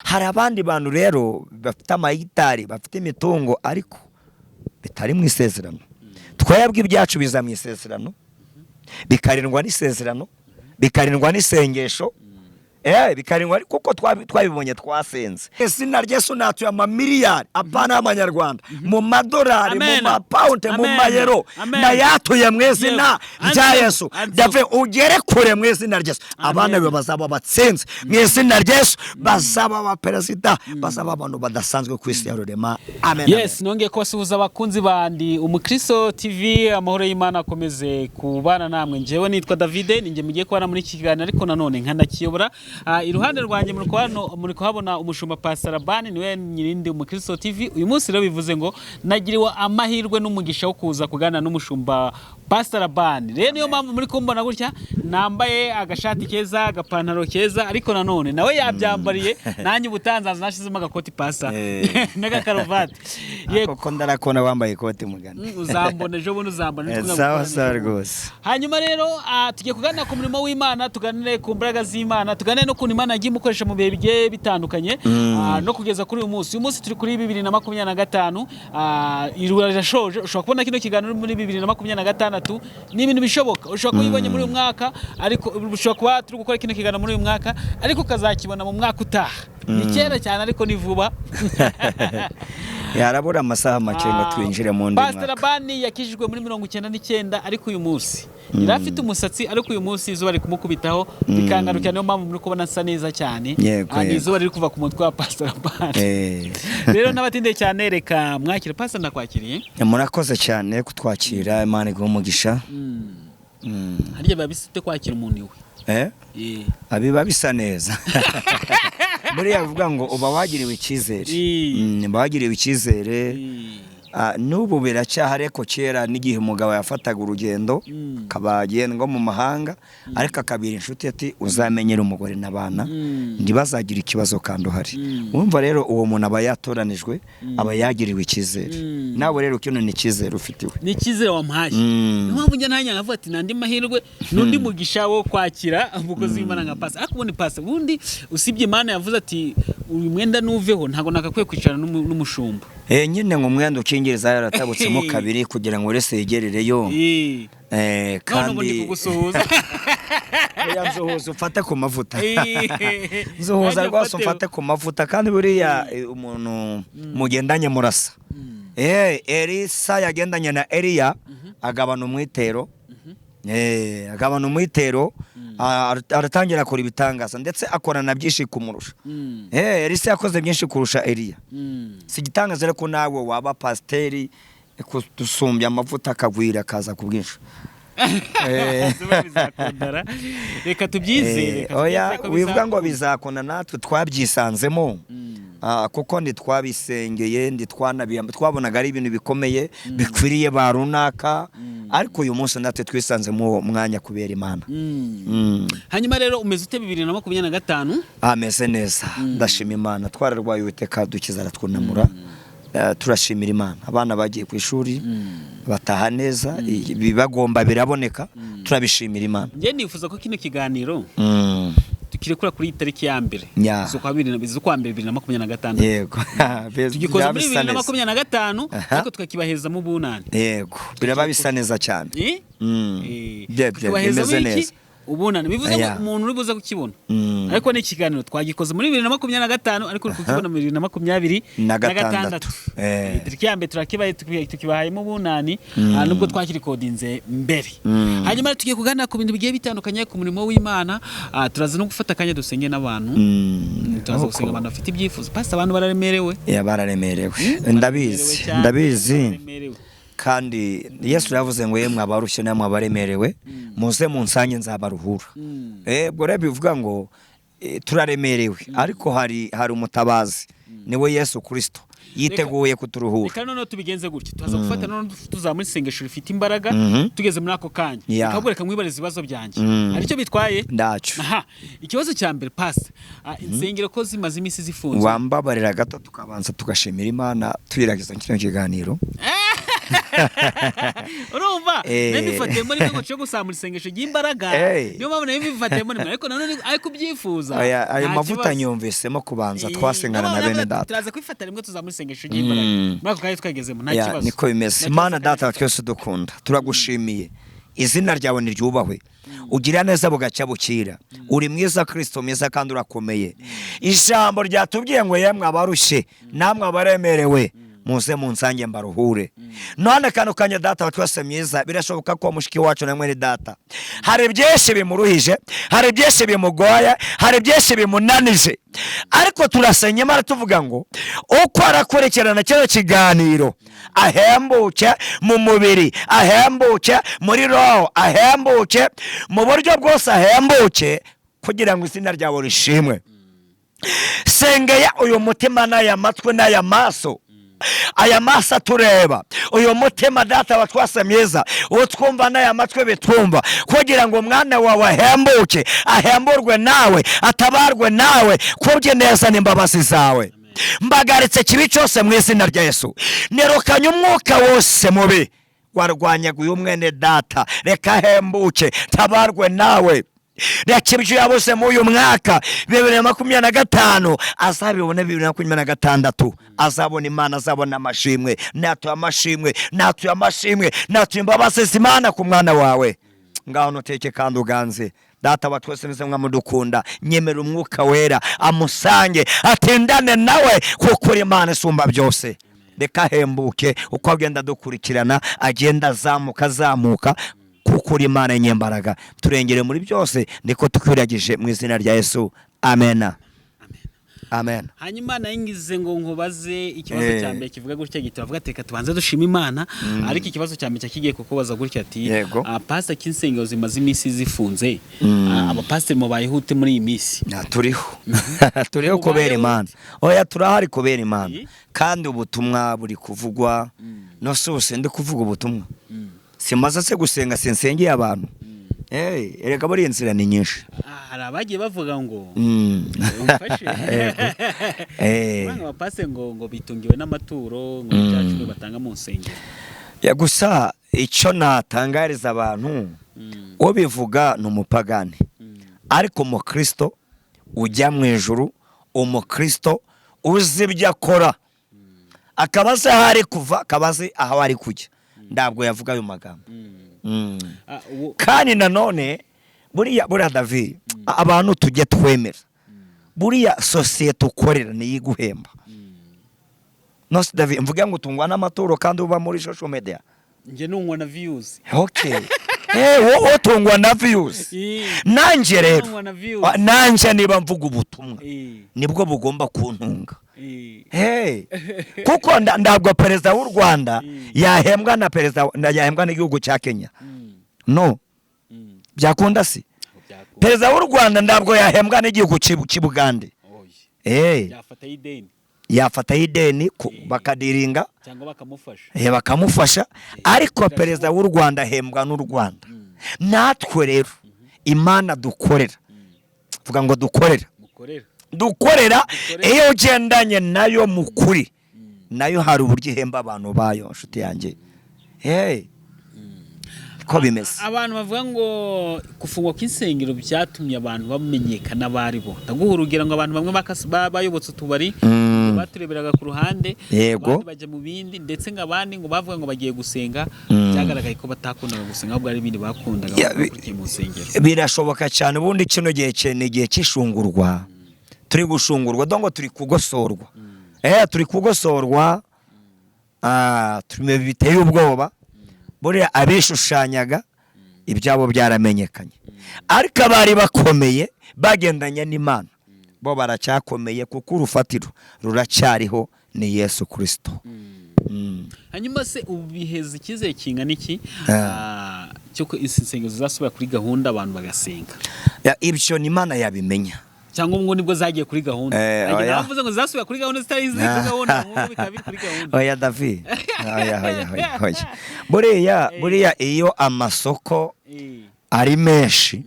Hari abandi bantu rero bafite amahegitari, bafite imitungo, ariko bitari mu isezerano. Twebwe ibyacu biza mu isezerano, bikarindwa n'isezerano, bikarindwa n'isengesho, bikarindwa kuko twabibonye, twasenze. Izina rya Yesu, natuye amamiliyari, apana y'amanyarwanda, mu madolari, mu Amen. mapawunde, mu Amen. mayero. Amen. Ndayatuye mu izina rya Yesu. Anzu. Dave, ugere kure mu izina rya Yesu. Abana be bazaba batsinze mu izina rya Yesu, bazaba abaperezida, bazaba abantu badasanzwe ku isi ya rurema. Amen. Yes, nongeye kubasuhuza, abakunzi bandi Umukristo TV. Amahoro y'Imana akomeze kubana namwe. Njyewe nitwa Davide, ninjye mugiye kubana muri iki kiganiro, ariko nanone nkanakiyobora. Iruhande rwanjye muri kuhabona umushumba Pastor Labani, niwe nyirindi Umukristo TV. Uyu munsi rero bivuze ngo nagiriwe amahirwe n'umugisha wo kuza kuganira n'umushumba Pastor Labani. Rero niyo mpamvu muri kumbona gutya, nambaye agashati keza, agapantaro keza, ariko nanone nawe yabyambariye. Nanjye ubutanzaza nashyizemo agakoti, pasa, n'agakaruvati. Yego. Koko ndarakona wambaye ikoti mugani. Uzambona ejo bundi, uzambona. Nitwe Sawa gukorana sawa ejo bundi. rwose. Hanyuma rero tugiye kuganira ku murimo w'Imana, tuganire ku mbaraga z'Imana, tuganire n'ukuntu Imana yagiye imukoresha mu bihe bigiye bitandukanye, no kugeza kuri uyu munsi. Uyu munsi turi kuri 2025, irura rirashoje. Ushobora kubona kino kiganiro muri 2026, ni ibintu bishoboka. Ushobora kuba ubibonye muri uyu mwaka, ariko ushobora kuba turi gukora kino kiganiro muri uyu mwaka, ariko ukazakibona mu mwaka utaha. Ni kera cyane, ariko ni vuba. Yarabura amasaha make ngo twinjire mu ndi Pastor mwaka. Labani yakijijwe muri 99, ariko uyu munsi yari afite umusatsi, ariko uyu munsi izuba riri kumukubitaho bikangarukira. Niyo mpamvu muri kubona asa neza cyane. Ni izuba riri kuva ku mutwe wa Pastor Labani. Rero n'abatinde cyane, reka mwakire. Pastor, ndakwakiriye. Murakoze cyane kutwakira, Imana iguhe umugisha. Harya biba bisite kwakira umuntu iwe? Eh? Biba bisa neza. Buriya bivuga ngo uba wagiriwe icyizere. Uba wagiriwe icyizere. N'ubu biracyahari, ariko kera n'igihe umugabo yafataga urugendo, akaba agiye nko mu mahanga, ariko akabira inshuti ati: "Uzamenyera umugore n'abana, ntibazagira ikibazo kandi uhari." Wumva rero uwo muntu aba yatoranijwe, aba yagiriwe icyizere. Nawe rero kino ni icyizere ufitiwe. Ni icyizere wampaye. Niyo mpamvu njya nanjye nkavuga ati nandi mahirwe n'undi mugisha wo kwakira umukozi w'Imana nka pasi. Ariko ubundi pasi, ubundi usibye Imana yavuze ati uyu mwenda nuveho, ntabwo nakakwiye kwicarana n'umushumba. Nyine ngo umwenda ukingiriza yaratabutsemo kabiri kugira ngo wese yegerereyo. None ubu ndi Kandi kugusuhuza. Oya, nzuhuza ufate ku mavuta. Nzuhuza Nanjye rwose. mfate. Umfate ku mavuta. Kandi buriya umuntu mugendanye murasa. Elisa yagendanye na Eliya, agabana umwitero. Agabana umwitero, aratangira akora ibitangaza, ndetse akora na byinshi kumurusha. Elisa yakoze byinshi kurusha Eliya. Si igitangaza rero ko nawe waba pasiteri kudusumbya amavuta akagwira, akaza ku bwinshi. Zuba bizakundara. Reka tubyizere. Reka Oya, tubyizere ko wivuga ngo bizakunda. Bizakunda, natwe twabyisanzemo. Kuko ntitwabisengeye, twabonaga ari ibintu bikomeye bikwiriye ba runaka, ariko uyu munsi natwe twisanzemo uwo mwanya kubera Imana. Hanyuma rero umeze ute 2025? Ameze neza, ndashima Imana. Twararwaye, Uwiteka dukiza, aratwunamura. Turashimira Imana. Abana bagiye ku ishuri, bataha neza, ibibagomba biraboneka, turabishimira Imana. Njye nifuza ko kino kiganiro tukirekura kuri iyi tariki ya mbere z'ukwa mbere 2026. Tugikoze Biraba muri bisa bibiri na neza. makumyabiri na gatanu, ariko tukakibahezamo ubunani. Yego, biraba bisa neza cyane. Eh? Bye, Tukibahezamo bimeze iki? neza. Ubunani. Bivuze ngo umuntu uri buze kukibona, ariko ni ikiganiro twagikoze muri 2025, ariko uri kukibona muri bibiri na makumyabiri Na na gatandatu. gatandatu. Tariki ya mbere turakibaye, tukibahayemo ubunani, nubwo twakirikodinze mbere. Hanyuma tugiye kuganira ku bintu bigiye bitandukanye, ku murimo w'Imana. Turaza no gufata akanya dusenge n'abantu. Turaza gusenga abantu bafite ibyifuzo. Pastor, abantu bararemerewe. Ya, bararemerewe. Bararemerewe Ndabizi. cyane, Ndabizi. bararemerewe. Kandi Yesu yavuze ngo: "Yemwe abarushye namwe abaremerewe, muze munsange nzabaruhura." Ubwo rero bivuga ngo turaremerewe, ariko hari umutabazi, niwe Yesu Kirisito, yiteguye kuturuhura. Reka noneho tubigenze gutya: turaza gufata noneho tuzamura isengesho rifite imbaraga. Tugeze muri ako kanya, reka reka mwibarize ibibazo byanjye. Hari icyo bitwaye? Ndacu. Aha, ikibazo cya mbere, pasi, insengero ko zimaze iminsi zifunze? Wambabarira gato tukabanza tugashimira Imana tuyiragiza kino kiganiro. Urumva, Eh. nayo mbifatiyemo rimwe ngo cyo gusambura isengesho ry'imbaraga. Eh. Niyo mpamvu nayo mbifatiyemo rimwe, ariko nanone ariko ubyifuza, Ayo nta mavuta kibazo. nyumvisemo kubanza Eh, twasengana na niyo mpamvu bene data. Turaza kwifata rimwe tuzamura isengesho ry'imbaraga. Muri ako kanya twagezemo, nta Ya, kibazo. niko bimeze. Nta Imana kibazo. Data wa twese dukunda, turagushimiye, izina ryawe niryubahwe. Ugira neza bugacya bukira, uri mwiza Kristo mwiza, kandi urakomeye. Ijambo ryatubwiye ngo yemwe abarushye namwe abaremerewe, muze munsange mbaruhure. None kano kanya, Data wa twese mwiza, birashoboka ko mushiki wacu na mwene data hari byinshi bimuruhije, hari byinshi bimugoye, hari byinshi bimunanije, ariko turasenya Imana tuvuga ngo uko arakurikirana kino kiganiro ahembuke mu mubiri, ahembuke muri roho, ahembuke mu buryo bwose, ahembuke kugira ngo izina ryawe rishimwe. Sengeye uyu mutima n'aya matwi n'aya maso, aya maso atureba, uyu mutima, Data wa twese mwiza, utwumva, n'aya matwi bitwumva, kugira ngo umwana wawe ahembuke, ahemburwe nawe, atabarwe nawe kubye neza n'imbabazi zawe. Mbagaritse kibi cyose mu izina rya Yesu. Nirukanye umwuka wose mubi warwanyaga uyu mwene data. Reka ahembuke, tabarwe nawe. Reka ibyo yabuze muri uyu mwaka 2025 azabibone 2026. Azabona Imana, azabona amashimwe. Natuye amashimwe, natuye amashimwe, natuye imbabazi z'Imana ku mwana wawe. Ngaho nuteke kandi uganze, Data wa twese mwiza, mwamudukunda. Nyemera umwuka wera amusange, atindane nawe, kuko uri Imana isumba byose. Reka ahembuke uko agenda dukurikirana, agenda azamuka, azamuka, kuko uri Imana y'inyembaraga. Turengere muri byose, niko tukwiragije mu izina rya Yesu. Amena, amen. Hanyuma nayo ngize ngo nkubaze ikibazo cya mbere kivuga gutya giti, bavuga ati reka tubanze dushima Imana, ariko ikibazo cya mbere kigiye kukubaza gutya ati: Yego. "Pastor, k'insengero zimaze iminsi zifunze, abapasiteri mubayeho ute muri iyi minsi?" Turiho, turiho kubera Mubayeho. Imana. Oya, turahari kubera Imana. Eh. Kandi ubutumwa buri kuvugwa. No se ndi kuvuga ubutumwa, simaze se gusenga, sinsengeye abantu. Eh, erega buriya inzira ni nyinshi. Hari abagiye bavuga ngo umfashe. Yego. Banga abapasiteri ngo bitungiwe n'amaturo, ngo n'icya cumi batanga mu nsengero. Ya, gusa icyo natangariza abantu, ubivuga ni umupagani, ariko umukristo ujya mu ijuru, umukristo uzi ibyo akora, akaba azi aho ari kuva, akaba azi aho ari kujya, ntabwo yavuga ayo magambo. Kandi nanone buriya David, abantu tujye twemera, buriya sosiyete ukorera niyo iguhemba. No se David, mvuge ngo utungwa n'amaturo kandi uba muri social media? Njye nunywa na views. Okay, wowe utungwa na views. Nanjye rero Utungwa na views. Nanjye niba mvuga ubutumwa, nibwo bugomba kuntunga. Hey, kuko ntabwo perezida w'u Rwanda yahembwa na perezida yahembwa n'igihugu cya Kenya. No byakunda si? Ntabwo byakunda. Perezida w'u Rwanda ntabwo yahembwa n'igihugu cy'i Bugande. Oya. Hey, yafataho ideni. Yafataho ideni bakadiringa. Cyangwa bakamufasha. Bakamufasha, ariko perezida w'u Rwanda ahembwa n'u Rwanda. Natwe rero Imana dukorera, vuga ngo dukorera. Mukorera. Dukorera. Dukorera. Iyo ugendanye nayo mu kuri, nayo hari uburyo ihemba abantu bayo, nshuti yanjye. Hey, ko bimeze. Abantu bavuga ngo gufungwa kw'insengero byatumye abantu bamenyekana abo ari bo. Ndaguha urugero ngo abantu bamwe bayobotse utubari, batureberaga ku ruhande, abandi bajya mu bindi, ndetse ngo abandi ngo bavuga ngo bagiye gusenga, byagaragaye ko batakundaga gusenga, ahubwo ari ibindi bakundaga, Ya, bakurikiye mu nsengero. Birashoboka cyane. Ubundi kino gihe ni igihe cy'ishungurwa, turi gushungurwa, donc turi kugosorwa, turi kugosorwa. Turi biteye ubwoba. Buriya abishushanyaga ibyabo byaramenyekanye, ariko abari bakomeye bagendanye n'Imana bo baracyakomeye, kuko urufatiro ruracyariho, ni Yesu Kirisito. Hanyuma se ubu biheza icyizere kingana iki cy'uko izi nsengero zizasubira kuri gahunda, abantu bagasenga? Ya, ibyo ni Imana yabimenya. Cyangwa ngo nibwo zagiye kuri gahunda? Oya. Navuze ngo zizasubira kuri gahunda zitari ziri kuri gahunda, nk'ubu bikaba biri kuri gahunda. Oya David, oya, oya, oya, oya. Buriya iyo amasoko ari menshi,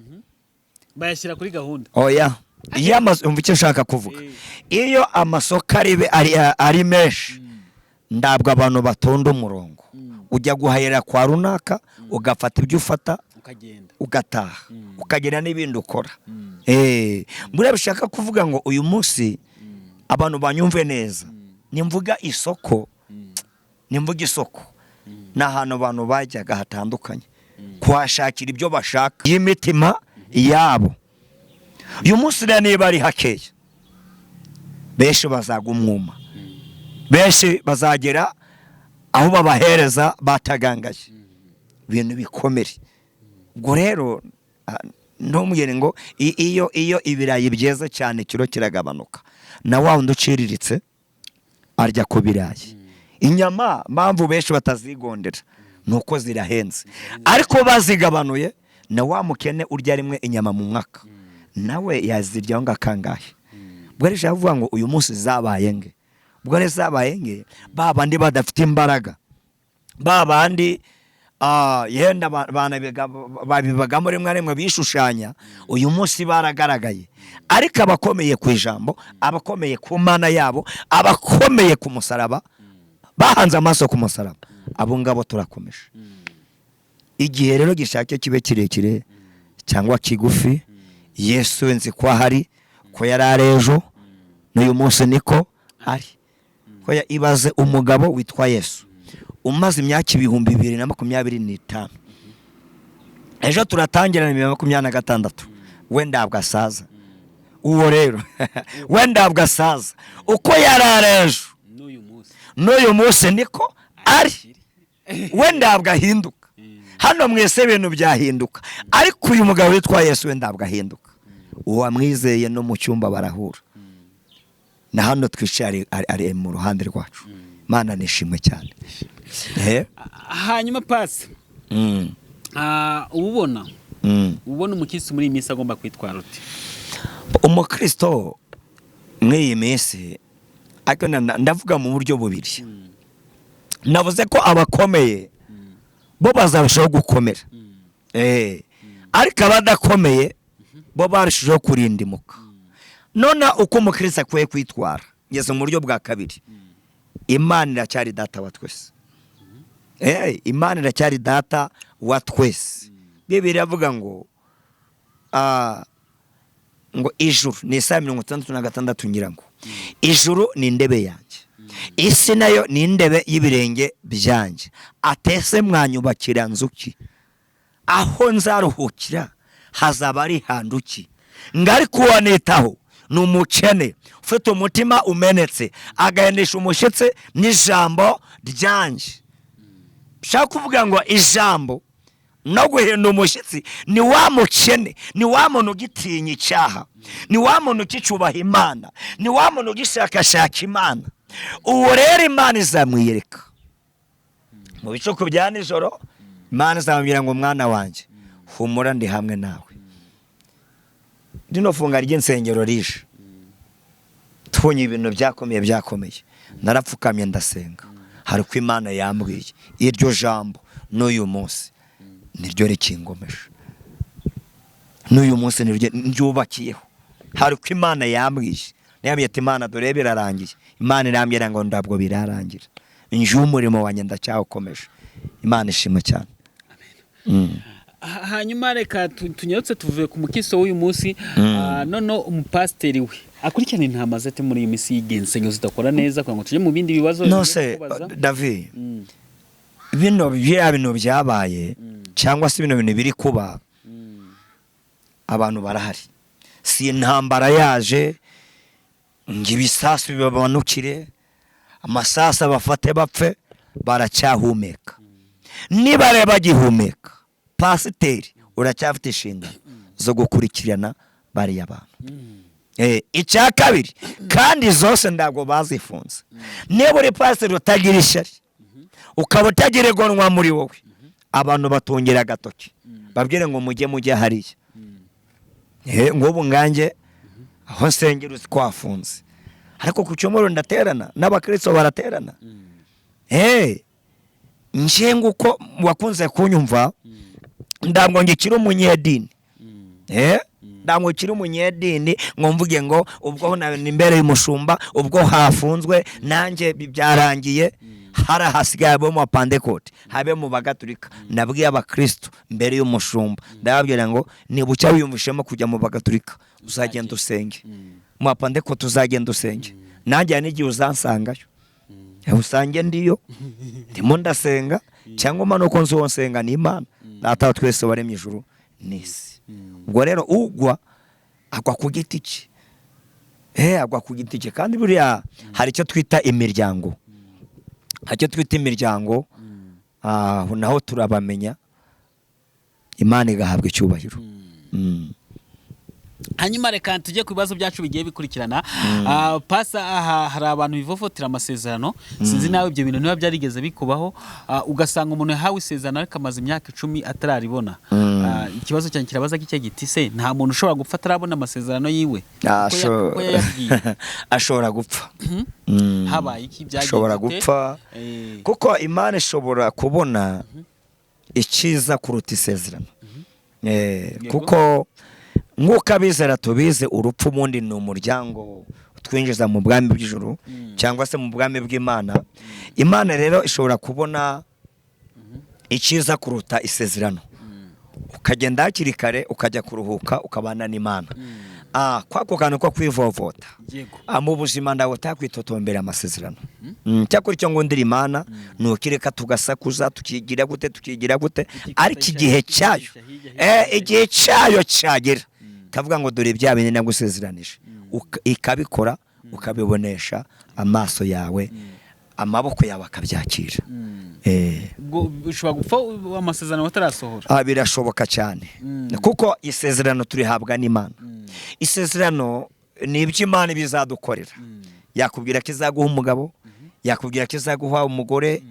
bayashyira kuri gahunda. Oya, iyo umva icyo nshaka kuvuga. Iyo amasoko ari menshi, ntabwo abantu batonda umurongo. Ujya guhahira kwa runaka, ugafata ibyo ufata, ukagenda, ugataha, ukagira n'ibindi ukora. Buriya bishaka kuvuga ngo uyu munsi abantu banyumve neza, nimvuga isoko, nimvuga isoko ni ahantu abantu bajyaga hatandukanye kuhashakira ibyo bashaka y'imitima yabo. Uyu munsi rero niba ari hakeya, benshi bazagwa umwuma, benshi bazagera aho babahereza batagangaye ibintu bikomere. Ubwo rero ntumubwire ngo iyo ibirayi byeze cyane ikiro kiragabanuka, na wa wundi uciriritse arya ku birayi. Inyama mpamvu benshi batazigondera ni uko zirahenze, ariko bazigabanuye na wa mukene urya rimwe inyama mu mwaka nawe yaziryaho ngo akangahe. Ubwo rero ushaka kuvuga ngo uyu munsi zabaye nge, ubwo rero zabaye nge, ba bandi badafite imbaraga, ba bandi yenda babibagamo rimwe na rimwe bishushanya, uyu munsi baragaragaye. Ariko abakomeye ku ijambo, abakomeye ku Mana yabo, abakomeye ku musaraba, bahanze amaso ku musaraba, abo ngabo turakomeje. Igihe rero gishake kibe kirekire cyangwa kigufi, Yesu nzi ko ahari, ko yari ari ejo n'uyu munsi niko ari. Ko ibaze umugabo witwa Yesu umaze imyaka 2025, ejo turatangira 2026, we ntabwo asaza. Uwo rero we ntabwo asaza, uko yari ari ejo n'uyu munsi n'uyu munsi niko ari, we ntabwo ahinduka. Hano mwese ibintu byahinduka, ariko uyu mugabo witwa Yesu we ntabwo ahinduka. Uwamwizeye no mu cyumba barahura, na hano twicaye ari mu ruhande rwacu. Imana nishimwe cyane. Hanyuma pasi, ubona ubona umukirisitu muri iyi minsi agomba kwitwara ute? Umukristo muri iyi minsi, ariko ndavuga mu buryo bubiri. Navuze ko abakomeye bo bazarushaho gukomera, ariko abadakomeye bo barushijeho kurindimuka. None uko umukristo akwiye kwitwara, ngeze mu buryo bwa kabiri, Imana iracyari Data wa twese. Imana iracyari Data wa twese. Bibiri iravuga ngo ngo ijuru ni isaha 66, ngira ngo ijuru ni intebe yanjye, isi nayo ni intebe y'ibirenge byanjye. Atese mwanyubakira nzuki? Aho nzaruhukira hazaba ari handuki? Ngari kuwanitaho ni umukene ufite umutima umenetse, agahendesha umushyitsi n'ijambo ryanjye. Bishaka kuvuga ngo ijambo no guhinda umushyitsi ni wa mukene, ni wa muntu ugitinya icyaha, ni wa muntu ukicubaha Imana, ni wa muntu ugishakashaka Imana. Uwo rero Imana izamwiyereka mu bicuku bya nijoro. Imana izamubwira ngo: "Mwana wanjye, humura, ndi hamwe nawe." Rino funga ry'insengero rije, tubonye ibintu byakomeye byakomeye, narapfukamye ndasenga. Hari uko Imana yambwiye iryo jambo, n'uyu munsi niryo rikingomeje, n'uyu munsi niryo ndyubakiyeho. Hari uko Imana yambwiye, yambwiye ati: "Imana, dore birarangiye." Imana irambwira ngo: "Ntabwo birarangira, nje umurimo wanjye ndacyawukomeje." Imana ishimwe cyane. Hanyuma reka tunyarutse tuvuye ku mukristo w'uyu munsi. Noneho umupasiteri we akurikirana intama ze ate muri iyi minsi y'igihe insengero zidakora neza, kugira ngo tujye mu bindi bibazo No bigiye se kubaza? David, bino biriya bintu byabaye cyangwa se bino bintu biri kuba, abantu barahari. Si intambara yaje ngo ibisasu bibamanukire, amasasu abafate bapfe, baracyahumeka. Niba rero bagihumeka, pasiteri uracyafite inshingano zo gukurikirana bariya bantu. Icya kabiri kandi, zose ntabwo bazifunze. Niba uri pasiteri utagira ishyari, ukaba utagira igonwa muri wowe, abantu batungira agatoki, babwire ngo mujye hariya. Nk'ubu nganjye aho nsengera uzi ko hafunze, ariko ku cyumweru ndaterana n'abakristo baraterana. Nje nguko wakunze kunyumva, ntabwo ngikiri umunyedini. Ntabwo ukiri umunyedini ngo mvuge ngo ubwo ni imbere y'umushumba, ubwo hafunzwe nanjye byarangiye. Hari ahasigaye, habe mu Bapantekote, habe mu Bagatulika. Nabwiye abakristo mbere y'umushumba, ndababwira ngo niba ucya wiyumvishemo kujya mu Bagatulika, uzagenda usenge, mu Bapantekote uzagenda usenge. Nanjye hari n'igihe uzansangayo, usange ndiyo ndimo ndasenga, cyangwa umanuka nzi uwo nsenga ni Imana Data wa twese waremye ijuru n'isi. Ubwo rero ugwa agwa ku giti cye, agwa ku giti cye. Kandi buriya hari icyo twita imiryango, hari icyo twita imiryango, aho naho turabamenya, Imana igahabwa icyubahiro. Hanyuma reka tujye ku bibazo byacu bigiye bikurikirana. Pasa aha hari abantu bivovotera amasezerano. Sinzi nawe ibyo bintu niba byarigeze bikubaho, ugasanga umuntu yahawe isezerano ariko amaze imyaka 10 atararibona. Ikibazo cyanjye kirabaza gicya giti: se nta muntu ushobora gupfa atarabona amasezerano yiwe? Kuko yayabwiye. Ashobora gupfa. Habaye iki? Byagenze Ashobora gute? gupfa, kuko Imana ishobora kubona icyiza kuruta isezerano. Kuko nk'uko abizera tubizi, urupfu ubundi ni umuryango utwinjiza mu bwami bw'ijuru cyangwa se mu bwami bw'Imana. Imana rero ishobora kubona icyiza kuruta isezerano, ukagenda hakiri kare, ukajya kuruhuka, ukabana n'Imana. Kwako kantu ko kwivovota, mu buzima ndawe utakwitotombera amasezerano. Cyakora icyo ngundira Imana ni ukireka tugasakuza, tukigira gute, tukigira gute, ariko igihe cyayo, igihe cyayo cyagera ikavuga ngo dore bya bindi nagusezeranije. Ikabikora, ukabibonesha amaso yawe, amaboko yawe akabyakira. Ubwo ushobora gupfa amasezerano atarasohora? Birashoboka cyane, kuko isezerano turihabwa n'Imana. Isezerano ni ibyo Imana bizadukorera. Yakubwira ko izaguha umugabo, yakubwira ko izaguha umugore,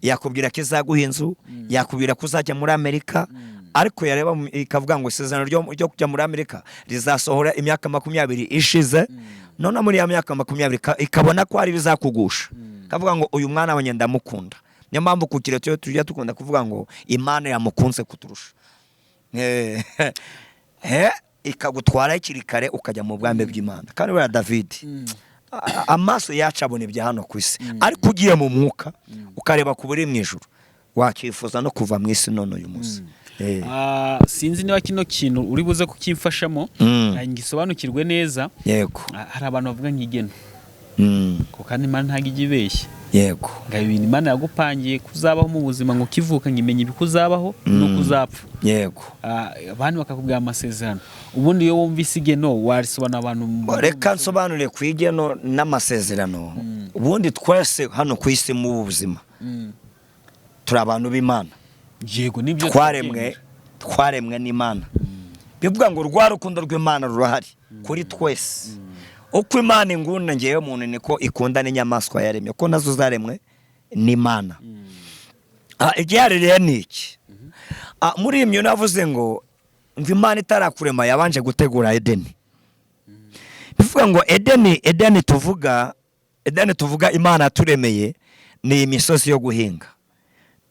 yakubwira ko izaguha inzu, yakubwira ko uzajya muri Amerika, ariko yareba ikavuga ngo isezerano ryo kujya muri Amerika rizasohora imyaka 20 ishize. None muri ya myaka 20 ikabona ko hari ibizakugusha, ikavuga ngo uyu mwana wanjye ndamukunda. Niyo mpamvu ku kireto tujya dukunda kuvuga ngo Imana yamukunze kuturusha. Ikagutwara hakiri kare, ukajya mu bwami bw'Imana. Kandi buriya David, amaso yacu abona ibya hano ku isi, ariko ugiye mu mwuka ukareba ku buri mu ijuru, wakifuza no kuva mu isi none uyu munsi. Sinzi niba kino kintu uri buze kukimfashamo, ngisobanukirwe neza. Hari abantu bavuga nk'igeno, ko kandi Imana ntabwo ijya ibeshya, ngo ibintu Imana yagupangiye kuzabaho mu buzima, ngo ukivuka ngo imenye ibikuzabaho n'uko uzapfa. Abandi bakakubwira amasezerano. Ubundi iyo wumvise igeno, warisobanura abantu Reka nsobanure ku igeno n'amasezerano. Ubundi twese hano ku isi mu buzima turi abantu b'Imana. Yego, nibyo. Twaremwe n'Imana, bivuga ngo rwa rukundo rw'Imana rurahari kuri twese. Uko Imana ingunda ngewe muntu, niko ikunda n'inyamaswa yaremye, ko nazo zaremwe n'Imana. Igihari rero ni iki? Muri iyi myuga navuze ngo Imana itarakurema yabanje gutegura Edeni. Bivuga ngo Edeni tuvuga, Edeni tuvuga Imana yaturemeye, ni imisozi yo guhinga,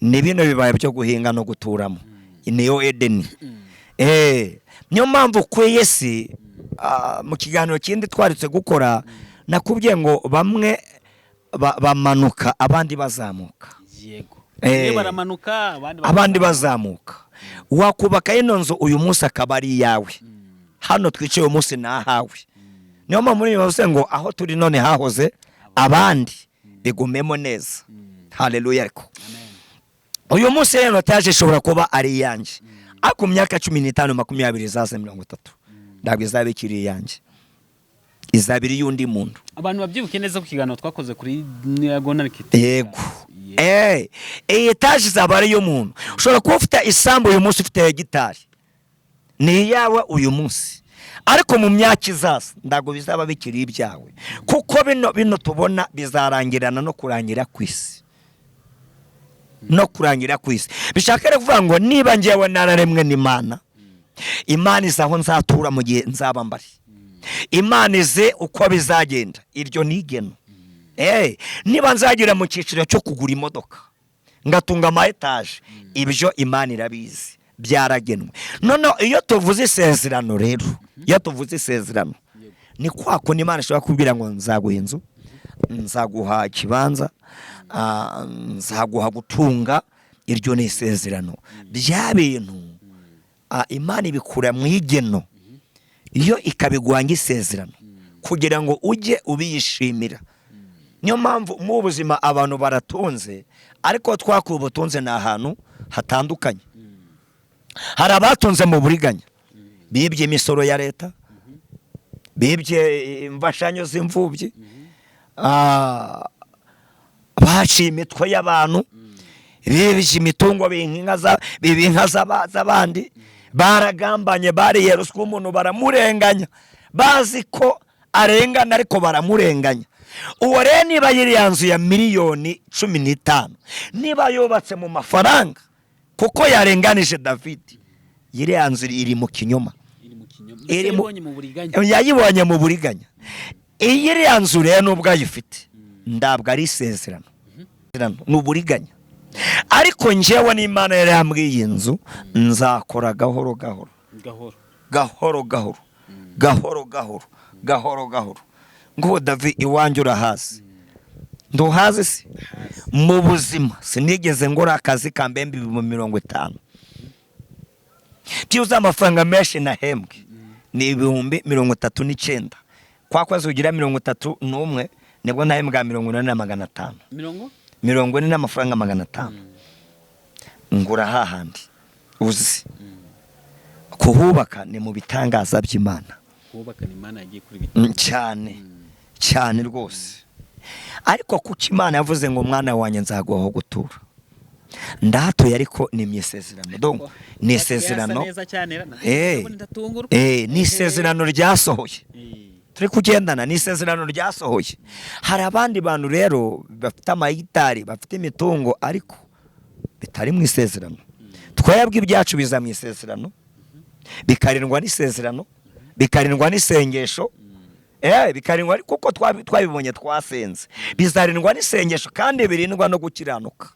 ni bino bibaya byo guhinga no guturamo, niyo Edeni. Niyo mpamvu ku isi, mu kiganiro kindi twaretse gukora, nakubwiye ngo bamwe bamanuka, abandi bazamuka. Bamwe baramanuka, abandi Abandi bazamuka. Wakubaka ino nzu uyu munsi akaba ari iyawe. Hano twicaye uyu munsi ni ahawe. Niyo mpamvu muri bavuze ngo aho turi none hahoze abandi, bigumemo neza. Haleluya. Ariko uyu munsi rero etaje ishobora kuba ari iyanjye, ariko mu myaka 15, 20 izaza, 30, ntabwo izaba ikiri iyanjye, izaba iri y'undi muntu. Abantu babyibuke neza ku kiganiro twakoze kuri Gonarikiti. Yego. Iyi etaje izaba ari iy'umuntu. Ushobora kuba ufite isambu uyu munsi, ufite hegitari, ni iyawe uyu munsi, ariko mu myaka izaza ntabwo bizaba bikiri ibyawe, kuko bino tubona bizarangirana no kurangira ku isi, no kurangira ku isi. Bishaka rero kuvuga ngo niba ngewe nararemwe n'Imana, Imana izi aho nzatura mu gihe nzaba mbari, Imana izi uko bizagenda. Iryo ni igeno. Niba nzagera mu cyiciro cyo kugura imodoka, ngatunga ama etaje, ibyo Imana irabizi, byaragenwe. Noneho iyo tuvuze isezerano rero, iyo tuvuze isezerano, ni kwa kundi Imana ishobora kubwira ngo nzaguha inzu. Nzaguha ikibanza, nzaguha gutunga. Iryo ni isezerano. Bya bintu Imana ibikura mu igeno, iyo ikabiguha isezerano kugira ngo ujye ubiyishimira. Niyo mpamvu mu buzima abantu baratunze, ariko twakuye ubutunzi ni ahantu hatandukanye. Hari abatunze mu buriganya, bibye imisoro ya leta, bibye imfashanyo z'imfubyi, baciye imitwe y'abantu, bibye imitungo, biba inka z'abandi, baragambanye, bariye ruswa, umuntu baramurenganya, bazi ko arengana ariko baramurenganya. Uwo rero niba yiriya nzu ya miliyoni 15, niba yubatse mu mafaranga kuko yarenganije David, iriya nzu iri mu kinyoma. Iri mu kinyoma. Yayibonye mu buriganya. Yayibonye mu buriganya. Iyi iriya nzu rero nubwo ayifite, ntabwo ari isezerano, ni uburiganya. Ariko njyewe n'Imana yari yambwiye, iyi nzu nzakora gahoro gahoro. Gahoro. Gahoro gahoro, gahoro gahoro, gahoro gahoro. Ngo Davi, iwanjye urahazi, nduhazi se? Mu buzima sinigeze ngora akazi kambembe 50,000. Byibuze amafaranga menshi nahembwe ni 39,000. Kwa kwezi ugira 31 nibwo nahembwa 40,500. Mirongo? 40 n'amafaranga 500. Ngura hahandi uzi. Kuhubaka ni mu bitangaza by'Imana. Kubaka ni Imana yagiye kuri biti. Cyane cyane rwose. Ariko kuko Imana yavuze ngo mwana wanjye nzaguha aho gutura, ndahatuye, ariko ni mu isezerano. Donc ni isezerano. Yasa neza cyane. Ndatungurwa. Ni isezerano ryasohoye. Turi kugendana, ni isezerano ryasohoye. Hari abandi bantu rero bafite amahegitari, bafite imitungo, ariko bitari mu isezerano. Twebwe ibyacu biza mu isezerano, bikarindwa n'isezerano, bikarindwa n'isengesho, bikarindwa kuko twabibonye, twasenze, bizarindwa n'isengesho kandi birindwa no gukiranuka.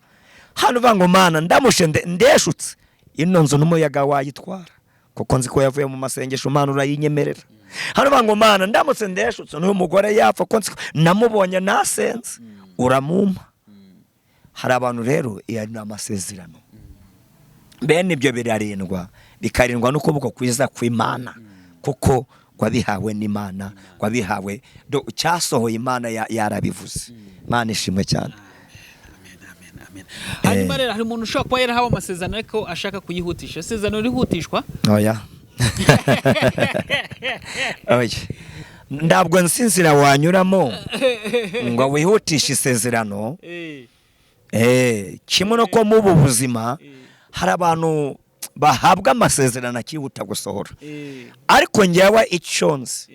Hano uvuga ngo Mana, ndamushe ndeshutse, ino nzu n'umuyaga wayitwara, kuko nzi ko yavuye mu masengesho, Mana urayinyemerera. Hano uvuga ngo Mana, ndamutse ndeshutse, n'uyu mugore yapfa, ko nzi ko namubonye nasenze, uramumpa. Hari abantu rero iyo ni amasezerano, bene ibyo birarindwa, bikarindwa n'ukuboko kwiza kw'Imana, kuko wabihawe n'Imana, wabihawe cyasohoye, Imana yarabivuze. Imana ishimwe cyane. Amen, amen, amen. Hanyuma rero hari umuntu ushobora kuba yarahawe amasezerano ariko ashaka kuyihutisha. Isezerano rihutishwa? Oya, oya, ntabwo nzi inzira wanyuramo ngo wihutishe isezerano. Kimwe no ko mu ubu buzima hari abantu bahabwa amasezerano akihuta gusohora, ariko njyewe icyo nzi,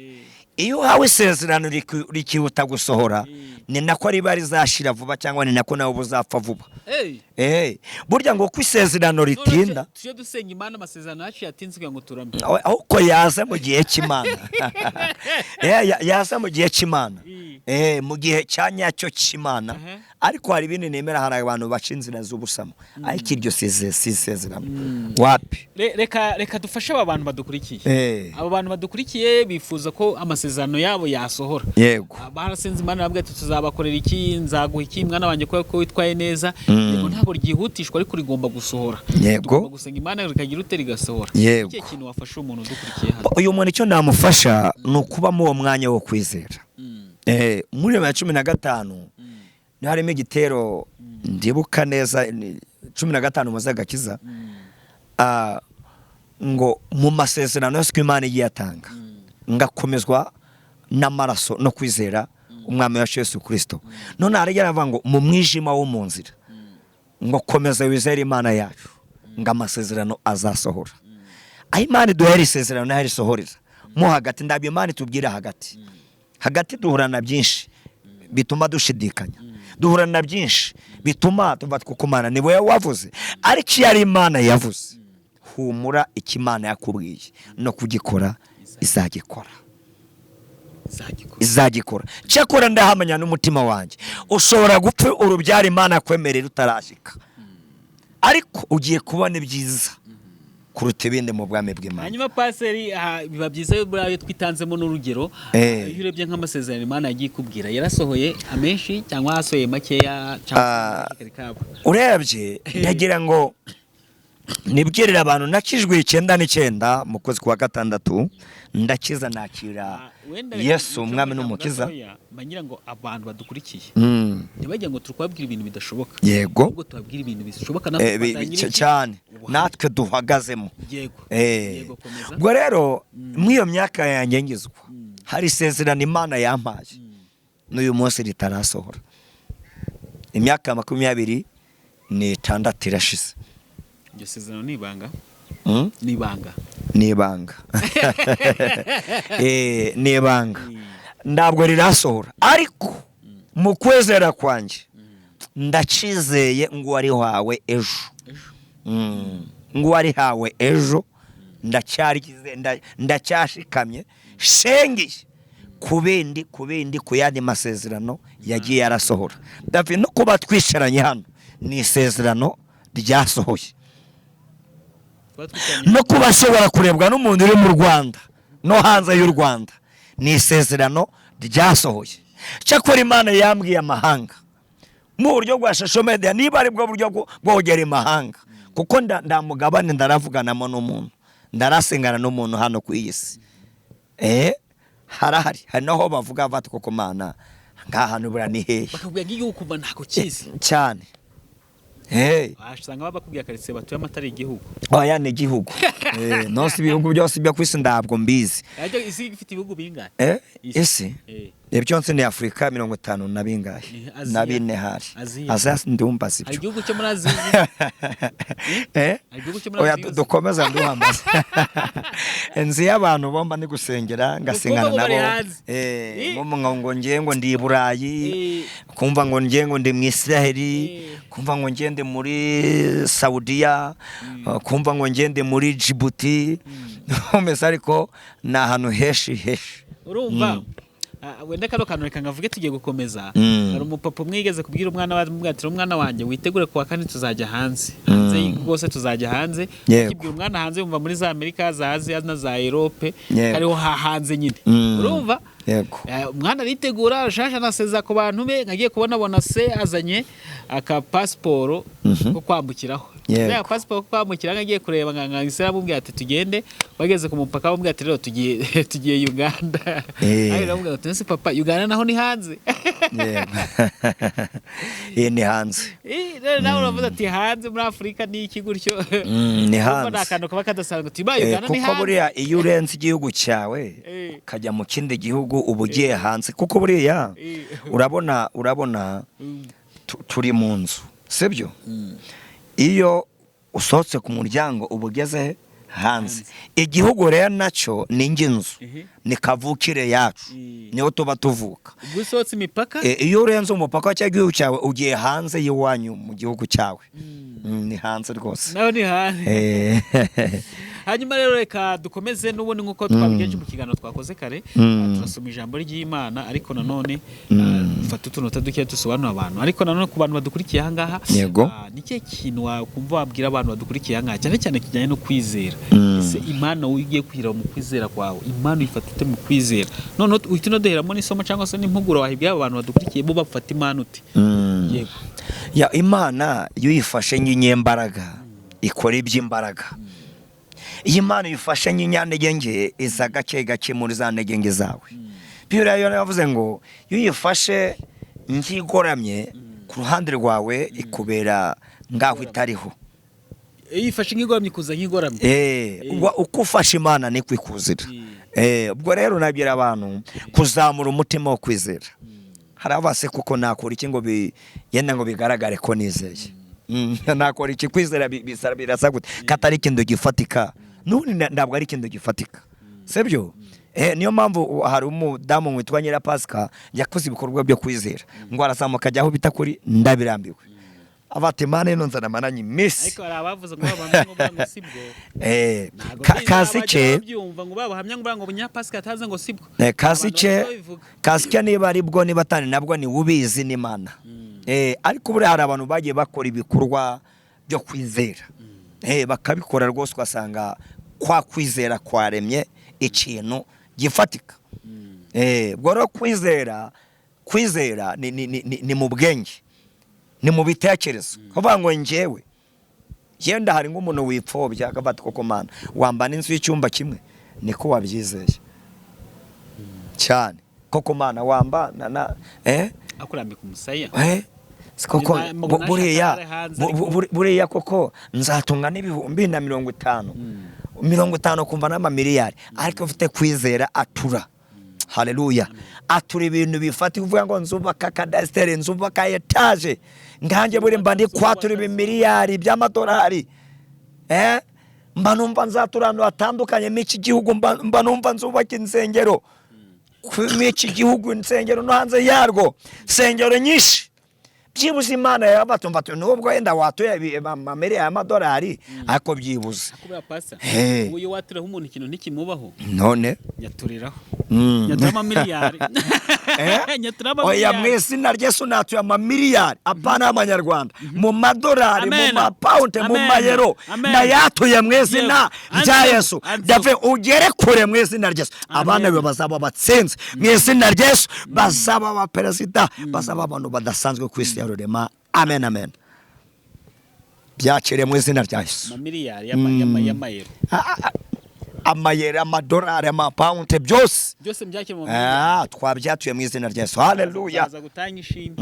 iyo uhawe isezerano rikihuta gusohora, ni nako riba rizashira vuba, cyangwa ni nako nawe uba uzapfa vuba. Burya ngo uko isezerano ritinda Tujye dusenga Imana amasezerano yacu yatinze kugira ngo turame. Ahubwo yaza mu gihe cy'Imana. Yaza mu gihe cy'Imana. Mu gihe cya nyacyo cy'Imana. Ariko hari ibindi nemera, hari abantu baca inzira z'ubusamo, ariko iryo si isezerano, wapi. Reka dufashe aba bantu badukurikiye. Aba bantu badukurikiye bifuza ko amasezerano yabo yasohora. Barasenze Imana, barabwira ati tuzabakorera iki, nzaguha iki mwana wanjye kubera ko witwaye neza. Yego, ntabwo ryihutishwa ariko rigomba gusohora. Tugomba gusenga Imana rikagira ute, rigasohora. Ikihe kintu wafasha umuntu udukurikiye hano? Uyu muntu icyo namufasha ni ukubamo uwo mwanya wo kwizera. Muri 2015 niho harimo igitero ndibuka neza, ni 15 muze agakiza. Ngo mu masezerano yose uko Imana igiye atanga, ngakomezwa n'amaraso no kwizera umwami wacu Yesu Kirisito. None harajya aravuga ngo mu mwijima wo mu nzira, ngo komeza wizere Imana yacu, ngo amasezerano azasohora. Aho Imana iduhera isezerano naho risohorera mo hagati, ndabyo Imana itubwira hagati hagati duhura na byinshi bituma dushidikanya, duhura na byinshi bituma tuva kukumana ni wowe wavuze. Ariko iyo ari Imana yavuze, humura, icyo Imana yakubwiye no kugikora izagikora. Izagikora. Izagikora. Cyakora ndahamanya n'umutima wanjye, ushobora gupfa urubyara Imana yakwemerera utarashyika, ariko ugiye kubona ibyiza. Kuruta ibindi mu bwami bw'Imana. Hanyuma paseri, biba byiza iyo buriya iyo twitanzemo n'urugero. Iyo urebye nk'amasezerano Imana yagiye ikubwira, yarasohoye amenshi cyangwa yasohoye makeya cyangwa kari kabo? Urebye, ndagira ngo nibwirire abantu, nakijwe 99 mu kwezi kwa gatandatu, ndakiza, nakira Wenda Yesu reka umwami nicyo n'umukiza. gatoya, mba ngira ngo abantu badukurikiye ntibajya ngo turi kubabwira ibintu bidashoboka, ahubwo tubabwira ibintu bishoboka natwe twatangira iki? Cyane. Ubuhamya. Natwe duhagazemo. Yego. Yego, komeza. Ubwo rero muri iyo myaka yanjye ngizwa, hari isezerano Imana yampaye n'uyu munsi ritarasohora. Imyaka 26 irashize. Iryo sezerano ni ibanga? Mm? Ni ibanga? Ni ibanga. Ni ibanga, ntabwo rirasohora, ariko mu kwezera kwanjye ndacizeye ngo warihawe ejo. Ejo. Ngo warihawe ejo, ndacyashikamye shengiye ku bindi, ku yandi masezerano yagiye arasohora. David, no kuba twicaranye hano ni isezerano ryasohoye. Kuba twicaranye. No kuba ashobora kurebwa n'umuntu uri mu Rwanda no hanze y'u Rwanda ni isezerano ryasohoye. Cyakora Imana yambwiye amahanga mu buryo bwa social media, niba ari bwo buryo bwo kugera imahanga, kuko ndamugabane ndaravuganamo n'umuntu, ndarasengana n'umuntu hano ku iyi si. Harahari, hari naho bavuga bati: "Koko Mana, ngaha hantu buriya ni hehe?" Bakakubwira nk'igihugu kuva ntabwo kizi. Cyane. Hey. Wasanga baba bakubwiye karitsiye batuyemo atari igihugu. Oya, ni igihugu. Nonse ibihugu byose byo ku isi ntabwo mbizi. Ariko isi ifite ibihugu bingahe? Isi? Isi. Ibyo nzi ni Afurika 50 na bingahe. Aziya. Na bine hari. Aziya. Aziya ndumva Hari sibyo. igihugu cyo muri Aziya? Eh? Hari igihugu cyo muri Oya. Aziya uzi? Dukomeza nduhambaza inzu y'abantu bomba ni gusengera ngasengana Ukumva ngo bari nabo. hanze. Nko ngo ngiye ngo ndi i Burayi, kumva ngo ngiye ngo ndi mu Israheli, kumva ngo ngende muri Saudiya, kumva ngo ngende muri Djibouti. Mbese ariko ni ahantu henshi henshi. Urumva, wenda kano kantu reka ngavuge, tugiye gukomeza. Hari umupapa umwe yigeze kubwira umwana we, amubwira ati: "Umwana wanjye, witegure, kuwa kane tuzajya hanze, hanze rwose tuzajya hanze." Akibwira umwana hanze, yumva muri za Amerika, za Aziya na za Europe, hariho hanze nyine. Urumva? Umwana aritegura, arashasha, anaseza ku bantu be. Nkagiye kubona abona se azanye aka pasiporo ko kwambukiraho. Ya pasiporo ko kwambukiraho, agiye kureba nka se aramubwira ati: "Tugende." Bageze ku mupaka bamubwira ati: "Rero tugiye Uganda." Ariko aramubwira ati: "Ese papa, Uganda naho ni hanze?" Yego. Ni hanze. Rero nawe uravuze ati hanze muri Afurika ni iki gutyo. Ni Urumva hanze. ni akantu kaba kadasanzwe uti ba Uganda ni Kuko hanze. buriya iyo urenze igihugu cyawe ukajya mu kindi gihugu, uba ugiye hanze, kuko buriya urabona turi mu nzu, sibyo? Iyo usohotse ku muryango uba ugeze hanze. Igihugu rero nacyo ni inzu, ni kavukire yacu, niho tuba tuvuka. Ubwo usohotse imipaka. Iyo urenze umupaka cyangwa igihugu cyawe, ugiye hanze y'iwanyu mu gihugu cyawe. Ni hanze rwose. Naho ni hanze. Hanyuma rero reka dukomeze n'ubundi nk'uko twabigenje mu kiganiro twakoze kare. Turasoma ijambo ry'Imana, ariko nanone dufate utunota duke dusobanura abantu, ariko nanone ku bantu badukurikiye aha ngaha, ni ikihe kintu wakumva wabwira abantu badukurikiye aha ngaha, cyane cyane kijyanye no kwizera? Ese Imana wowe ugiye kwira mu kwizera kwawe, Imana uyifata ute mu kwizera? Noneho uhita unaduheramo n'isomo cyangwa se n'impuguro wahibwira abo bantu badukurikiye, bo bafata Imana ute? Yego. Ya, Imana iyo uyifashe nk'inyembaraga ikora iby'imbaraga. Iyo Imana uyifashe nk'inyantege nke, iza gake gake muri za ntege nke zawe. Bibiliya yo yavuze ngo iyo uyifashe nk'igoramye ku ruhande rwawe, ikubera ngaho itariho. Iyo uyifashe nk'igoramye, ikuza nk'igoramye. Ubwo uko ufashe Imana niko ikuzira. Ubwo rero nabwira abantu kuzamura umutima wo kwizera. Hari abase kuko nakora iki ngo yenda ngo bigaragare ko nizeye? Nakora iki? Kwizera birasa gute katari ikintu gifatika? N'ubundi ntabwo ari ikintu gifatika, sibyo? Niyo mpamvu hari umudamu witwa Nyirapasika yakoze ibikorwa byo kwizera, ngo arazamuka ajya aho bita kuri Ndabirambiwe, abati: "Imana ino nzana mananye iminsi." Ariko hari abavuze ngo babahamya ngo ngo sibwo. Ntabwo mbizi, Kasike. abajya babyumva ngo babahamya ngo Nyirapasika ataze ngo sibwo. Kasike. Abantu babivuga. Kasike niba ari bwo, niba atari nabwo, ni ubizi n'Imana. Ariko buriya hari abantu bagiye bakora ibikorwa byo kwizera. Bakabikora rwose, ugasanga kwa kwizera kwaremye ikintu gifatika. Ubwo rero kwizera ni mu bwenge, ni mu bitekerezo, kuvuga ngo njyewe yenda hari nk'umuntu wipfobya akafata, koko Mana wambana inzu y'icyumba kimwe, niko wabyizeye cyane, koko Mana wambana na Akurambika umusaya. Si koko buriya nashaka hanze, ariko- buriya koko nzatunga n'ibihumbi na 50 50, kumva n'amamiliyari, ariko ufite kwizera atura, haleluya, atura ibintu bifatika, uvuga ngo nzubaka kadasitere, nzubaka etaje, nkanjye buri mba ndi kwatura ibimiliyari by'amadolari, mba numva nzatura ahantu hatandukanye mu iki gihugu, mba numva nzubaka insengero mu iki gihugu, insengero no hanze yarwo, insengero nyinshi. Byibuze Imana yabatumva ati nubwo wenda watuye amamiliyari y'amadolari, ariko byibuze Kubera pasa Hey. ubu iyo waturaho umuntu ikintu ntikimubaho. None Nyaturiraho, nyatura amamiliyari. Nyatura Oya, mu amamiliyari. izina ry'Yesu natuye amamiliyari, apana y'amanyarwanda, mu madolari, mu Amen. mapawunde, mu Amen. mayero. Amen. Nayatuye mu izina Yego. rya Anzu. Yesu. Anzu. Dave, ugere kure mu izina rya Yesu. Abana be bazaba batsinze mu izina rya Yesu, bazaba abaperezida, bazaba abantu badasanzwe ku isi ya rurema. Amen, amen, byakire mu izina rya Yesu. Amamiliyari y'amayero. Amayero, amadolari, amapawunde, byose. Byose byakire mu mamiliyari. Twabyatuye mu izina rya Yesu, haleluya. Baza gutanga ishimwe.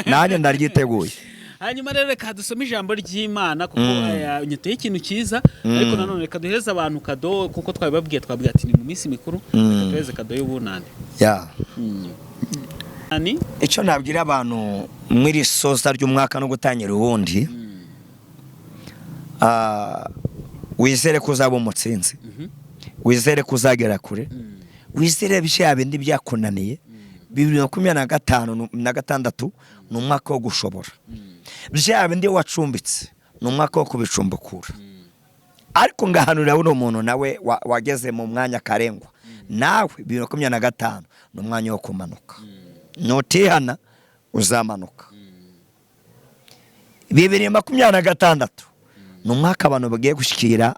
Nanjye ndaryiteguye. Hanyuma rero reka dusome ijambo ry'Imana, kuko nyituye ikintu cyiza, ariko nanone reka duhereze abantu kado, kuko twabibabwiye, twabwiye ati ni mu minsi mikuru, reka duhereze kado y'ubunani. Ani? Icyo nabwira abantu muri soza ry'umwaka no gutangira uwundi, wizere ko uzaba umutsinzi, wizere ko uzagera kure, wizere bya bindi byakunaniye. 2025 na gatandatu ni umwaka wo gushobora bya bindi wacumbitse, ni umwaka wo kubicumbukura. Ariko ngahanurira buno muntu nawe wageze mu mwanya karengwa, nawe 2025 ni umwanya wo kumanuka, nutihana uzamanuka. 2026 ni umwaka abantu bagiye gushyikira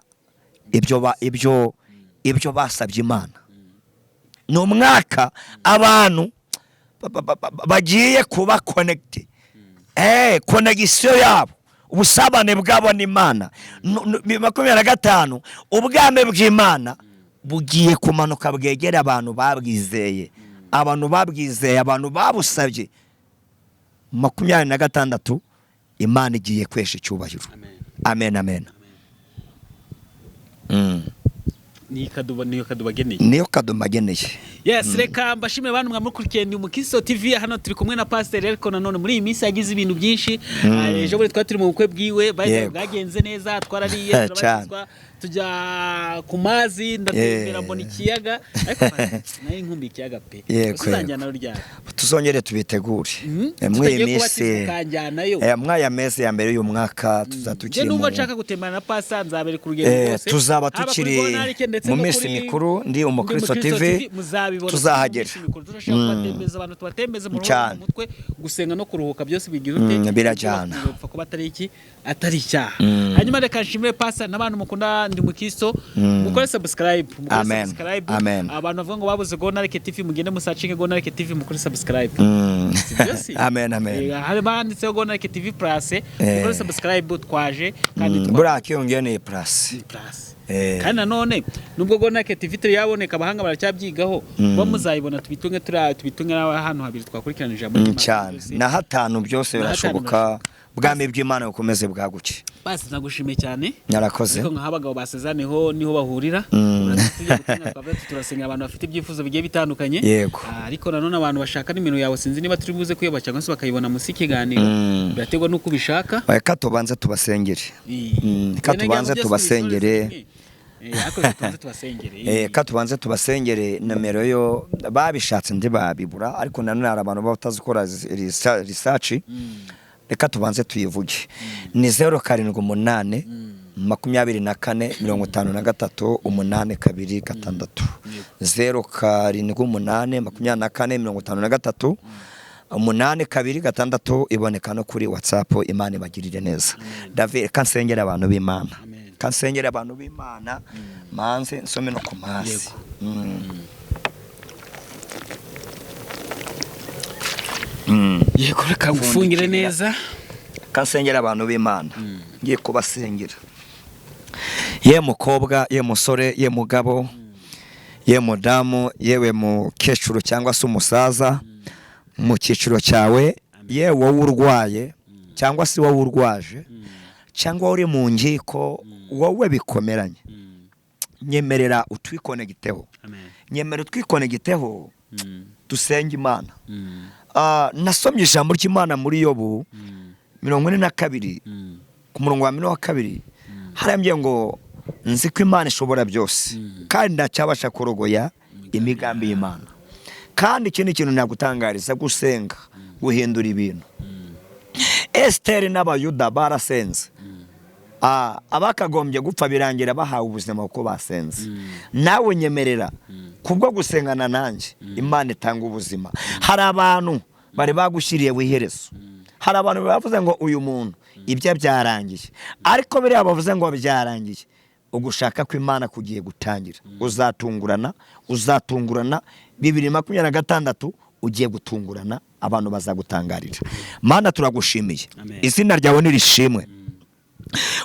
ibyo basabye Imana, ni umwaka abantu bagiye kuba connected, connection yabo, ubusabane bwabo n'Imana. 2025 ubwami bw'Imana bugiye kumanuka bwegera abantu babwizeye, abantu babwizeye, abantu babusabye. 26 Imana igiye kwesha icyubahiro. Amen. Amen, amen. Ni kado, niyo kado bageneye. Niyo kado mbageneye. Yes, reka mbashimire abantu mwamukurikiye. Ni Umukristo TV, hano turi kumwe na Pastor, ariko nanone muri iyi minsi yagize ibintu byinshi. Ejo bundi twari turi mu bukwe bwiwe, by the way, bwagenze neza, twarariye, turabatizwa, tujya ku mazi, ndatembera, mbona ikiyaga, ariko nari nkumbuye ikiyaga pe. Yego, Ese uzanjyana ryari? Tuzongere tubitegure. Muri iyi Tutagiye minsi kubatizwa ukanjyanayo. Mwaya mezi ya mbere y'uyu mwaka tuzaba Njye tukiri numva mu nshaka gutembana na Pastor, nzabereka urugendo rwose. Tuzaba Haba kuri tukiri Bonarike ndetse mu no minsi kuri mikuru, ndi Umukristo Ndi Umukristo TV, muzabibona tuzahagera. mu minsi mikuru. Turashaka kubatembeza, abantu tubatembeze mu ruhu, Cyane. mu mutwe, gusenga no kuruhuka byose bigira ute? Birajyana. Bipfa kuba atari iki, atari icyaha. Hanyuma reka nshimire Pastor n'abantu mukunda Ndi Mukristo, mukore subscribe, mukore Amen. subscribe. Amen. Abantu bavuga ngo babuze Gonarike TV, mugende musearchinge Gonarike TV, mukore subscribe. Sibyo si? Amen, amen. Hari banditseho Gonarike TV Plus, mukore subscribe, twaje kandi Buriya kiyongera ni plus. Ni plus. Kandi nanone nubwo Gonarike TV itari yaboneka, abahanga baracyabyigaho, kuba muzayibona, tubitunge, turi tubitunge n'ahantu habiri twakurikirana ijambo ry'Imana Cyane. byose. Na hatanu byose Na hatanu. birashoboka, bwami bw'Imana bukomeze bwaguke. Basi nagushimiye cyane. Nyarakoze. Ariko nk'aho abagabo basezaneho niho bahurira. Tujya gutenga, twavuga tuti turasenga abantu bafite ibyifuzo bigiye bitandukanye. Ariko nanone abantu bashaka nimero yawe, sinzi niba turi buze kuyoba cyangwa se bakayibona munsi y'ikiganiro, biraterwa n'uko ubishaka. Reka tubanze tubasengere. Reka Njye nagira ngo tubanze byose tubasengere. tubisoreze rimwe. Ariko reka tubanze tubasengere. Ka tubanze tubasengere, nomero yo babishatse ntibabibura, ariko nanone hari abantu baba batazikora research. Reka tubanze tuyivuge, ni 078 24 53 826, 078 24 53. 8 2 6, iboneka no kuri WhatsApp. Imana ibagirire neza. David, kansengera abantu b'Imana. Amen. Kansengera abantu b'Imana, manze nsome no ku mazi. Yego. Yego, reka ngufungire neza. Kansengera abantu b'Imana, ngiye kubasengera. Ye mukobwa, ye musore, ye mugabo, ye mudamu, yewe mukecuru cyangwa se umusaza mu cyiciro cyawe, ye wowe urwaye cyangwa se wowe urwaje cyangwa uri mu nkiko, wowe bikomeranye, nyemerera utwikonegiteho. Amen. Nyemerera utwikonegiteho, dusenge Imana. Nasomye ijambo ry'Imana muri Yobu 42, ku murongo wa 42, harambye ngo: "Nzi ko Imana ishobora byose, kandi ndacyabasha kurogoya imigambi y'Imana." Kandi ikindi kintu nagutangariza, gusenga guhindura ibintu. Esiteri n'Abayuda barasenze. Abakagombye gupfa birangira bahawe ubuzima kuko basenze. Nawe nyemerera kubwo gusengana nanjye, Imana itanga ubuzima. Hari abantu bari bagushyiriye iherezo, hari abantu bavuze ngo uyu muntu ibye byarangiye, ariko biriya bavuze ngo byarangiye, ugushaka kw'Imana kugiye gutangira. Uzatungurana, uzatungurana 2026, ugiye gutungurana, abantu bazagutangarira. Mana, turagushimiye. Amen. Izina ryawe nirishimwe.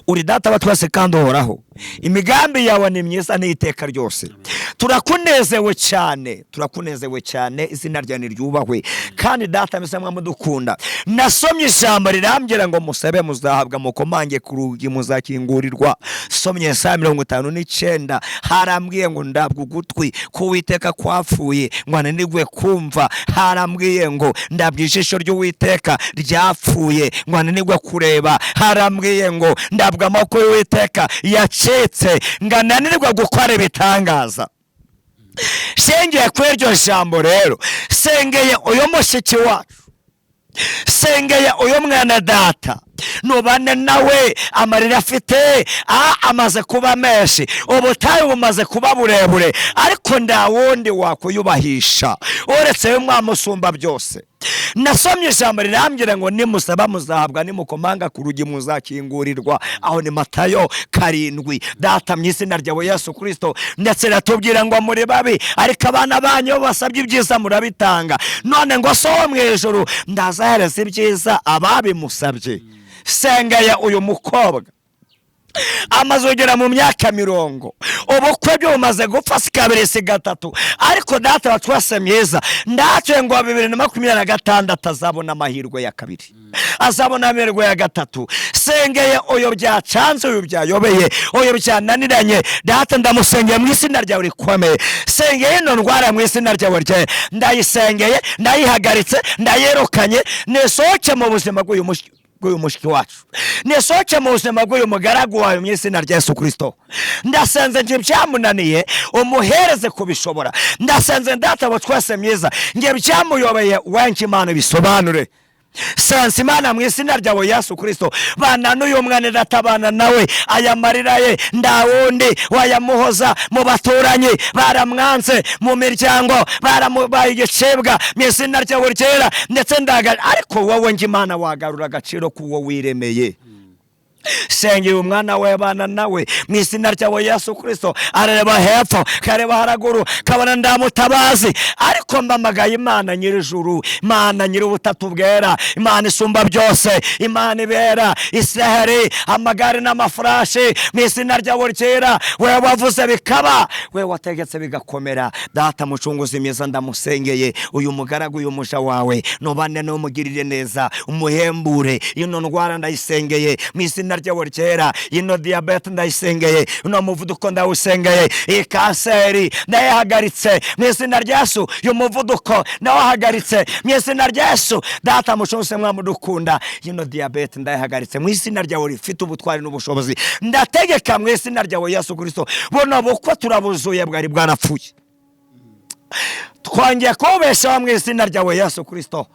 Uri Data wa twese kandi uhoraho. Imigambi yawe ni myiza n'iteka ryose. Turakunezewe cyane, turakunezewe cyane. Izina ryawe niryubahwe. Kandi Data mwiza, mwamudukunda, nasomye ijambo rirambwira ngo: "Musabe muzahabwa, mukomange ku rugi muzakingurirwa." Somye Yesaya 59, harambwiye ngo: "Ndabwa ugutwi k'Uwiteka kwapfuye ngo ananirwe kumva." Harambwiye ngo: "Ndabwa ijisho ry'Uwiteka ryapfuye ngo ananirwe kureba." Harambwiye ngo: "Ndabwa amaboko y'Uwiteka yacitse ngo ananirwe gukora ibitangaza." Sengeye kuri iryo jambo rero, sengeye uyu mushiki wacu, sengeye uyu mwana. Data, nubane nawe. Amarira afite amaze kuba menshi, ubutayu bumaze kuba burebure, ariko nta wundi wakuyubahisha uretse we mwamusumba byose. Nasomye ijambo rirambwira ngo: "Nimusaba muzahabwa, nimukomanga ku rugi muzakingurirwa." Aho ni Matayo 7. Data, mu izina ryawe Yesu Kirisito, ndetse ratubwira ngo: "Muri babi, ariko abana banyu basabye ibyiza murabitanga. None ngo so wo mu ijuru ndazahereza ibyiza ababimusabye?" Sengeye uyu mukobwa, amaze kugera mu myaka 40, ubukwe bwe bumaze gupfa, si kabiri si gatatu. Ariko Data wa twese mwiza, ndatuye ngo 2026 azabona amahirwe ya kabiri, azabona amahirwe ya gatatu. Sengeye uyu byacanze, uyu byayobeye, uyu byananiranye. Data, ndamusengeye mu izina ryawe rikomeye. Sengeye ino ndwara mu izina ryawe rye, ndayisengeye, ndayihagaritse, ndayirukanye. Nisohoke mu buzima bw'uyu mushiki wacu, nisohoke mu buzima bw'uyu mugaragu wawe mu izina rya Yesu Kirisito. Ndasenze nje byamunaniye, umuhereze kubishobora. Ndasenze, Data wa twese mwiza, nge byamuyobeye wenshi, Imana bisobanure. Sense Imana mu izina ryawe Yesu Kirisito, bana n'uyu mwana, ndatabana nawe. Aya marira ye nda wundi wayamuhoza. Mu baturanyi baramwanze, mu miryango baramubaye igicibwa. Mu izina ryawe ryera, ndetse ndaga, ariko wowe nge Imana wagarura agaciro k'uwo wiremeye. Sengera umwana we, bana nawe mu izina ryawe Yesu Kirisito. Arareba hepfo, kareba haraguru, kabona ndamutabazi, ariko mbamagaye Imana nyir'ijuru, Imana nyir'ubutatu bwera, Imana isumba byose, Imana ibera Israheli amagare n'amafurashi. Mu izina ryawe ryera, wewe wavuze bikaba, wewe wategetse bigakomera, Data mucunguzi mwiza, ndamusengeye uyu mugaragu, uyu musha wawe. Nubane n'umugirire neza, umuhembure. Ino ndwara ndayisengeye mu izina ryawe ryera. Ino diyabete ndayisengeye, uno muvuduko ndawusengeye, iyi kanseri ndayihagaritse mu izina rya Yesu, uyu muvuduko ndawuhagaritse mu izina rya Yesu. Data mucunguzi mwamudukunda, ino diyabete ndayihagaritse mu izina ryawe rifite ubutwari n'ubushobozi. Ndategeka mu izina ryawe Yesu Kirisito, buno bukwe turabuzuye, bwari bwarapfuye, twongeye kubeshaho mu izina ryawe Yesu Kirisito.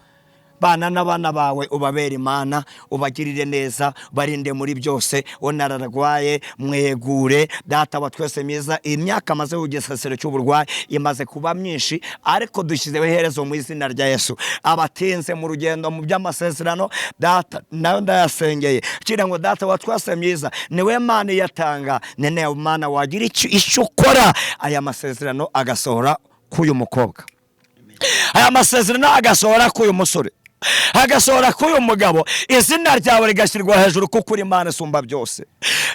Bana n'abana bawe, ubabere Imana, ubagirire neza, barinde muri byose. Onararwaye mwegure. Data wa twese mwiza, imyaka amaze ku gisasiro cy'uburwayi imaze kuba myinshi, ariko dushyizeho iherezo mu izina rya Yesu. Abatinze mu rugendo mu by'amasezerano, Data, nayo ndayasengeye kugira ngo Data wa twese mwiza, niwe Mana iyatanga, nene Mana wagira icyo ukora, aya masezerano agasohora k'uyu mukobwa, aya masezerano agasohora k'uyu musore, agasohora k'uyu mugabo, izina ryawe rigashyirwa hejuru, kuko uri Imana isumba byose.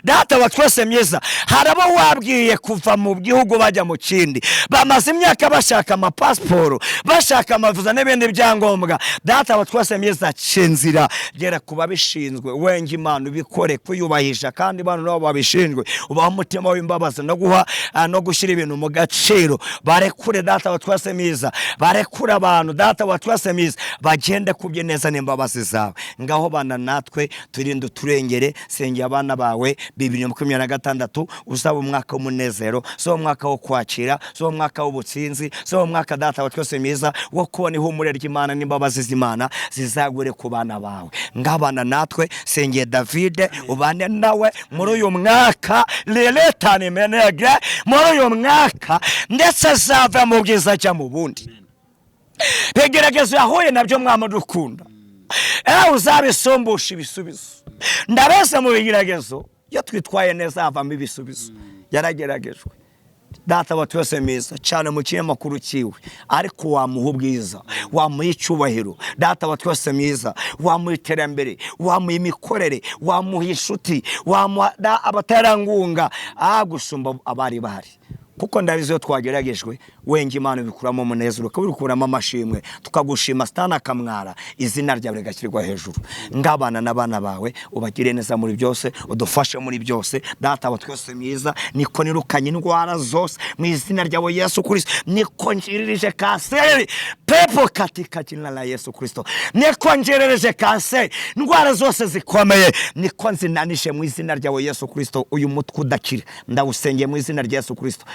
Data wa twese myiza, hari abo wabwiye kuva mu gihugu bajya mu kindi, bamaze imyaka bashaka amapasiporo, bashaka amaviza n'ibindi byangombwa. Data wa twese myiza, ca inzira, gera ku babishinzwe, wenge Imana ubikore kwiyubahisha, kandi bano nabo babishinzwe ubaha umutima w'imbabazi no guha no gushyira ibintu mu gaciro. Barekure, Data wa twese mwiza, barekure abantu, Data wa twese mwiza, bagende kubye neza n'imbabazi zawe. Ngaho bana natwe, turinde, uturengere. Sengera abana bawe, 2026 uzaba umwaka w'umunezero, uzaba umwaka wo kwakira, uzaba umwaka w'ubutsinzi, uzaba umwaka, Data wa twese mwiza, wo kubona ihumure ry'Imana n'imbabazi z'Imana zizagure ku bana bawe. Ngabana natwe, sengeye Davide, ubane nawe muri uyu mwaka leletani menegre, muri uyu mwaka, ndetse azava mu bwiza ajya mu bundi. Bigeragezo yahuye nabyo, mwamudukunda, ewe uzabisumbusha ibisubizo. Ndabese mu bigeragezo iyo twitwaye neza havamo ibisubizo. Yarageragejwe, Data wa twese mwiza, cyane mu kinyamakuru cyiwe, ariko wamuha ubwiza, wamuha icyubahiro, Data wa twese mwiza, wamuha iterambere, wamuha imikorere, wamuha inshuti, wamuha abaterankunga gusumba abari bahari, kuko ndabizi iyo twageragejwe, wenge Imana ubikuramo umunezero, ukabikuramo amashimwe, tukagushima, Sitani akamwara, izina ryawe rigashyirwa hejuru. Ngabana n'abana bawe, ubagire neza muri byose, udufashe muri byose, Data wa twese mwiza. Niko nirukanye indwara zose mu izina ryawe Yesu Kristo. Niko njiririje kanseri pepo katika jina la Yesu Kristo. Niko njiririje kanseri, indwara zose zikomeye niko nzinanije mu izina ryawe Yesu Kristo. Uyu mutwe udakira ndawusengeye mu izina rya Yesu Kristo.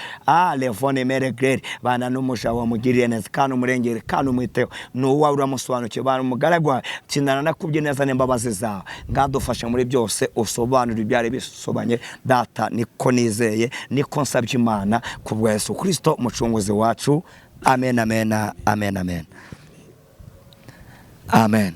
Levone mere grere, bana n'umuja wamugiriye neza, kandi umurengere, kandi umwiteho, ni uwawe, uramusobanukiwe. Bana umugaragu wawe, tsindana nakubye neza n'imbabazi zawe. Ngadufashe muri byose, usobanure ibyari bisobanye, Data. Niko nizeye, niko nsabye Imana ku bwa Yesu Kristo mucunguzi wacu. Amen, amen, amen, amen, amen.